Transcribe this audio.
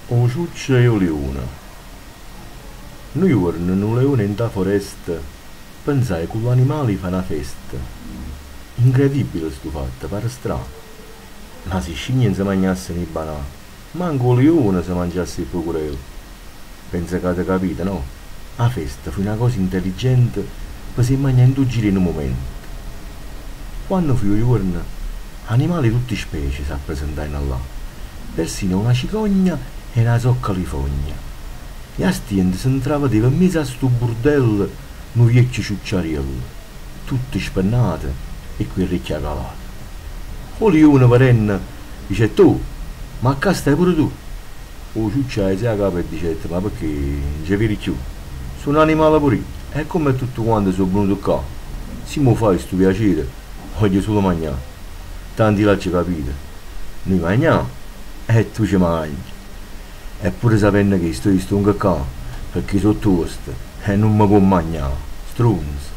'O ciuccio e 'o lione. Nu juorno nu leone 'int' 'a foresta pensaje cu ll'animale 'e fa na festa. Incredibile stu fatto, pare strano, ma si 'e scigne 'nse magnasseno 'e banane, manco 'o lione se mangiasse 'e pecurelle. Penso ch'ate capito, no? 'A festa fuje na cosa intelligente pe' s' 'e magnà 'int' 'o giro 'e nu mumento. Quanno fuje 'o juorno, animali 'e tutte specie s'appresentajeno là, persino una cicogna e na zoccola 'e fogna. E a stiento se 'ntravedeva 'mmiez'a stu burdello nu viecchio ciucciariello, tutto spennato e cu 'e rrecchie acalate. O lione vedenno dicette, Oh, ma ccà stai pure tu? 'O ciuccio aizaje 'a capa e dicette, Ma pecché, nun ce vire cchiù? So' n'animale pur'io, e comme tutte quante so' venuto ccà. Si m' 'o faje stu piacere, voglio sulo magnà. Tanto io l'aggio capito. Nuje magnammo e tu ce magne. E pure sapenno chesto io stongo ccà, pecché so' tuosto e nun me può magnà. Strunz!